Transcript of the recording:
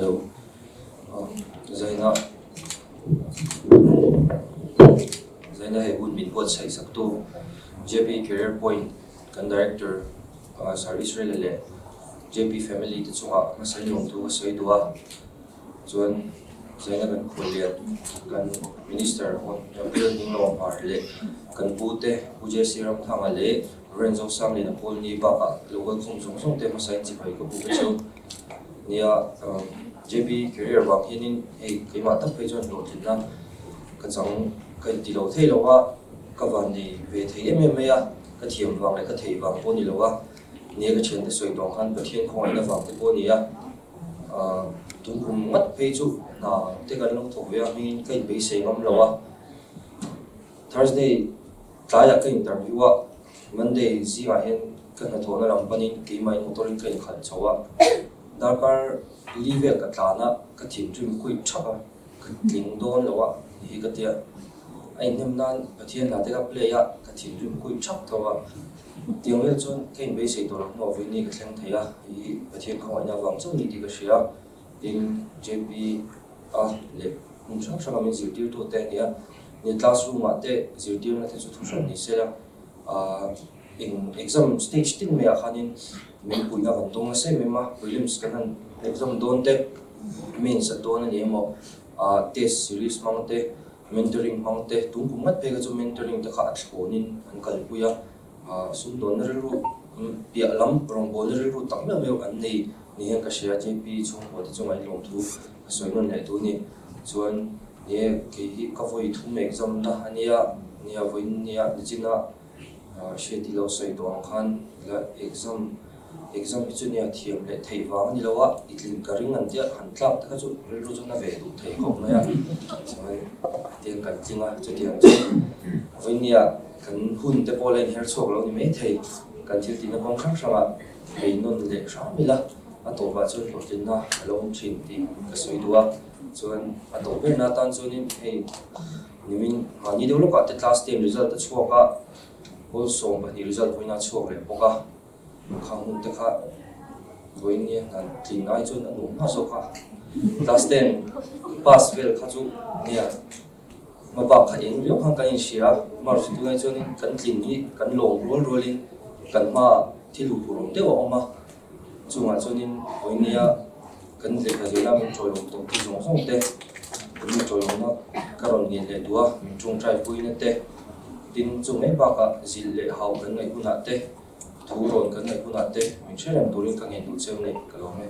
Hello. Zaina Zaina hei hun min buatsaih saktu JP Career Point kan Director Sir Israel-a leh JP family te chungah hmasa in lawmthu ka sawi duh a. Chuan Zaina kan khuallian kan Minister Bill Hninglawmhar leh kan pute Pu JC Ramthanga leh Rev Zosangliana Pawlni bakah local khawm zawng zawng te hmasa in chibai ka bu ka cheu. Nia JB career vang hianin hei keimah tak phei chuan hlawhtlinna ka chang ka inti lo thei lo a, ka van nei ve thei em em mai a, ka thiam vang leh ka theih vang pawh ni lo a, nia ka thiante sawi tawng khan Pathian khawngaihna vang te pawh a ni a, tunkum ngat phei chu hna te kan lo thawk ve a hmingin ka inbeisei ngam lo a, Thursday Tlaiah ka interview a, Monday zingah hian ka hnathawhna lam panin keimahin motor in ka inkhalh chho a, darkar li vel ka tlan a, ka thinrim kuit thap a, ka tling dawn lo a ni hi ka tia, a inhnem nan Pathian hla te ka play a, ka thinrim kuit thap tho a, tiang vel chuan ka inbeisei tawh loh hnuah vawiin ni ka thleng thei a, hei hi Pathian khawngaihna avang chauh ni tih ka hria, tin JP a leh hmun hrang hranga min zirtirtu te a ni a, ni classroom ah te zirtirna te chu thu hran ni se la, ahh eng exam stage tin mai ah khanin min puihna kan dawng nasa em em a, prelims kan han exam dawn te, mains a dawn a ni emaw, ahh test series hmang te, mentoring hmang te, tum kum ngat phei kha chu mentoring te kha a thlawnin an kalpui a, ahh sumdawnna rilru piah lam rawngbawlna rilru tak meuh meuh an nei ni hian ka hria, JP chhungkua te chungah inlawmthu Ka sawi nawn leh duh ni. Chuan nie kei hi ka vawi thum exam na a nia, nia vawiin nia nichina hriat ilo sawi tawh ang khan la exam exam hi chu nia thiam leh theih vang a ni lo a, i tlin ka ring an tia han tlak te kha chu rilru chu na ve duh thei khawp mai a. Chuan tiang kan tling a, chutiang chu vawiin nia kan hun te pawh la inher chhuak lo ni maithei, kan thil tihna kawng hrang hrangah ei nawn leh hram ila. A tawpah chuan hlawhtlinna a lo awm thin tih ka sawi duh a, chuan a tawp berna atan chuanin hei nimin mahni deuh lawkah te class ten result a chhuak a, pawl 12 result vawiin a chhuak leh bawk a, khang hun te kha vawiin nia hna tlin ai chuan a nuam hma zawk a, class ten pass vel kha chu nia hma bak kha eng viau khan kan inhria a, march tunah chuanin kan tlin hi kan lawm rual rualin kan hmaah thil huphurh awm deuh a awm a. Chungah chuanin Vawinia kan lehkha zirna min tawilawm tawh tu zawng zawng te, kan min tawilawmna ka rawn ngen leh duh a, min tawngtai puina te, tin chu mai bakah zilh leh hau kan ngaih hunah te, thu rawn kan ngaih hunah te min hre reng turin ka ngen duh cheu nei ka lawm e.